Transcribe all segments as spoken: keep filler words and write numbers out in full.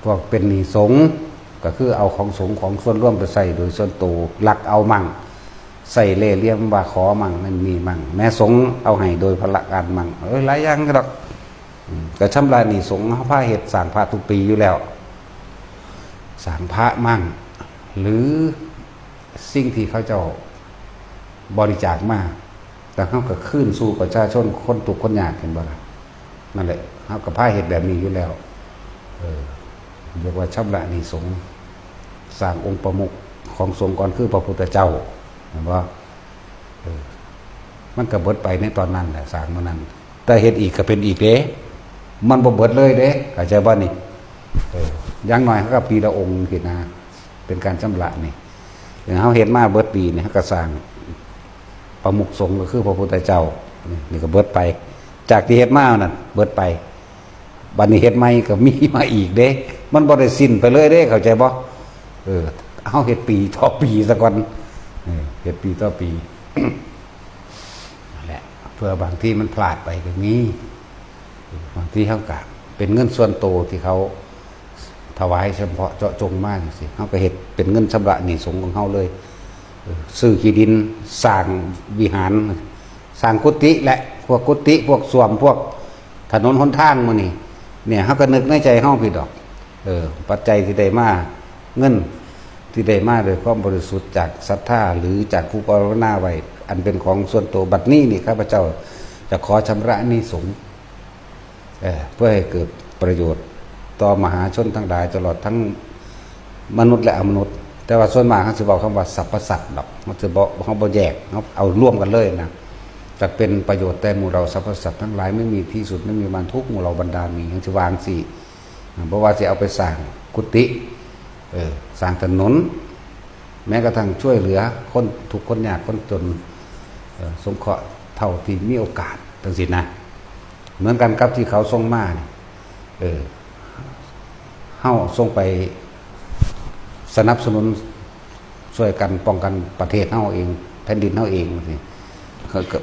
พวกเป็นหนี้สงฆ์ ก็คือเอาของสงฆ์ของส่วนรวมไปใช้โดยส่วนตัว ลักเอามั่ง ใช้เล่ห์เหลี่ยมว่าขอมั่ง นั่นนี่มั่ง แม้สงฆ์เอาให้โดยพละการมั่ง เอ้ย หลายอย่างดอก อืม ก็ชำระหนี้สงฆ์ เฮาพาเฮ็ดสร้างพระทุกปีอยู่แล้ว สร้างพระมั่ง หรือสิ่งที่เขาเจ้าบริจาคมา แต่เฮาก็คืนสู่ประชาชนคนทุกข์คนยาก เห็นบ่ล่ะ นั่นแหละ เฮาก็พาเฮ็ดแบบนี้อยู่แล้ว เออ เรียกว่าชำระหนี้สงฆ์ สร้างองค์ประมุขของสงฆ์ก่อน คือพระพุทธเจ้า เห็นบ่ เออ มันก็เบิดไปในตอนนั้นแหละ สร้างมื้อนั้น แต่เฮ็ดอีกก็เป็นอีกเด้ มันบ่เบิดเลยเด้ เข้าใจบ่นี่ เออ อย่างน้อยเขาก็ปีละองค์สินะ เป็นการชำระนี่ เฮาเฮ็ดมาเบิดปีนี่ เฮาก็สร้างประมุขสงฆ์ก็คือพระพุทธเจ้า นี่ นี่ก็เบิดไป จากที่เฮ็ดมานั่น เบิดไป บัดนี้เฮ็ดใหม่ก็มีมาอีกเด้ มันบ่ได้สิ้นไปเลยเด้ เข้าใจบ่ เออ เฮาเฮ็ดปีต่อปีซะก่อน เออ เฮ็ดปีต่อปี นั่นแหละ เพื่อบางทีมันพลาดไปก็มี บางทีเฮาก็เป็นเงินส่วนตัวที่เขาถวายเฉพาะเจาะจงมาจังซี้ เฮาก็เฮ็ดเป็นเงินชำระหนี้สงฆ์ของเฮาเลย เออ ซื้อที่ดิน สร้างวิหาร สร้างกุฏิ และพวกกุฏิ พวกส้วม พวกถนนหนทางหมู่นี้ เนี่ย เฮาก็นึกในใจเฮาพี้ดอก เออ ปัจจัยที่ได้มา เงินที่ได้มาด้วยความบริสุทธิ์จากศรัทธา หรือจากผู้ภาวนาไว้ อันเป็นของส่วนตัว บัดนี้นี่ข้าพเจ้าจะขอชำระหนี้สงฆ์ เอ่อ เพื่อให้เกิดประโยชน์ต่อมหาชนทั้งหลาย ตลอดทั้งมนุษย์และอมนุษย์ แต่ว่าส่วนมากเขาสิบอกคำว่าสรรพสัตว์ดอก เขาสิบอก เขาบ่แยก เขาเอารวมกันเลยนะ จะเป็นประโยชน์แต่หมู่เราสรรพสัตว์ทั้งหลาย ไม่มีที่สุด ไม่มีประมาณ ทุกหมู่เหล่าบรรดาหมี เขาสิวางสิ เพราะว่าสิเอาไปสร้างกุฏิ เออ สร้างถนน แม้กระทั่งช่วยเหลือคนทุกข์คนยากคนจน เอ่อ สงเคราะห์เท่าที่มีโอกาส จังซี้นะ เหมือนกันกับที่เขาส่งมานี่ เออ เฮาส่งไปสนับสนุน ช่วยกันป้องกันประเทศเฮาเอง แผ่นดินเฮาเองจังซี้ เขาก็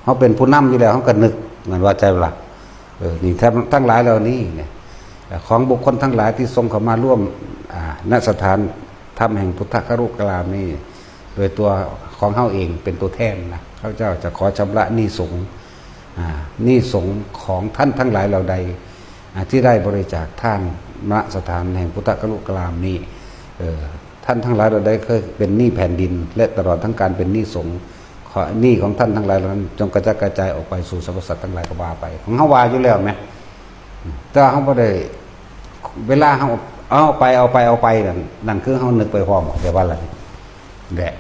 เฮาเป็นผู้นำอยู่แล้ว เฮาก็นึก แม่นว่า ใจล่ะ เออ นี่ทั้ง ทั้งหลายเหล่านี้เนี่ย ของบุคคลทั้งหลายที่ส่งเข้ามาร่วม อ่า ณ สถานธรรมแห่งพุทธครุกรามนี่ โดยตัวของเฮาเองเป็นตัวแทนนะ ข้าพเจ้าจะขอชำระหนี้สงฆ์ อ่า หนี้สงฆ์ของท่านทั้งหลายเหล่าใด อ่า ที่ได้บริจาคทาน ณ สถานแห่งพุทธครุกรามนี้ เอ่อ ท่านทั้งหลายเหล่าใดเคยเป็นหนี้แผ่นดิน และตลอดทั้งการเป็นหนี้สงฆ์ ขอหนี้ของท่านทั้งหลายเหล่านั้น จงกระจัดกระจายออกไปสู่สรรพสัตว์ทั้งหลาย ก็ว่าไป ของเฮาว่าอยู่แล้วแหม แต่ว่าเฮาบ่ได้ เวลาเฮาเอาไป เอาไป เอาไป นั่น นั่นคือเฮานึกไปพร้อม แต่ว่าอะไร แหละ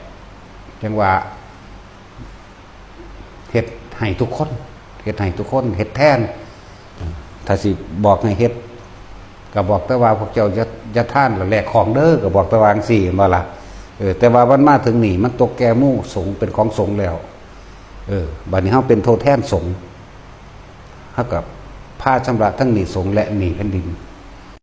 จังว่า เฮ็ดให้ทุกคน เฮ็ดให้ทุกคน เฮ็ดแทน ถ้าสิบอกให้เฮ็ด ก็บอกแต่ว่าพวกเจ้าอย่า อย่าทานแล้วแลกของเด้อ ก็บอกแต่ว่าจั่งซี้ แม่นบ่ล่ะ เออ แต่ว่ามันมาถึงนี่ มันตกแก่หมู่สงฆ์ เป็นของสงฆ์แล้ว เออ บัดนี้เฮาเป็นตัวแทนสงฆ์ เฮาก็พาชำระทั้งหนี้สงฆ์และหนี้แผ่นดิน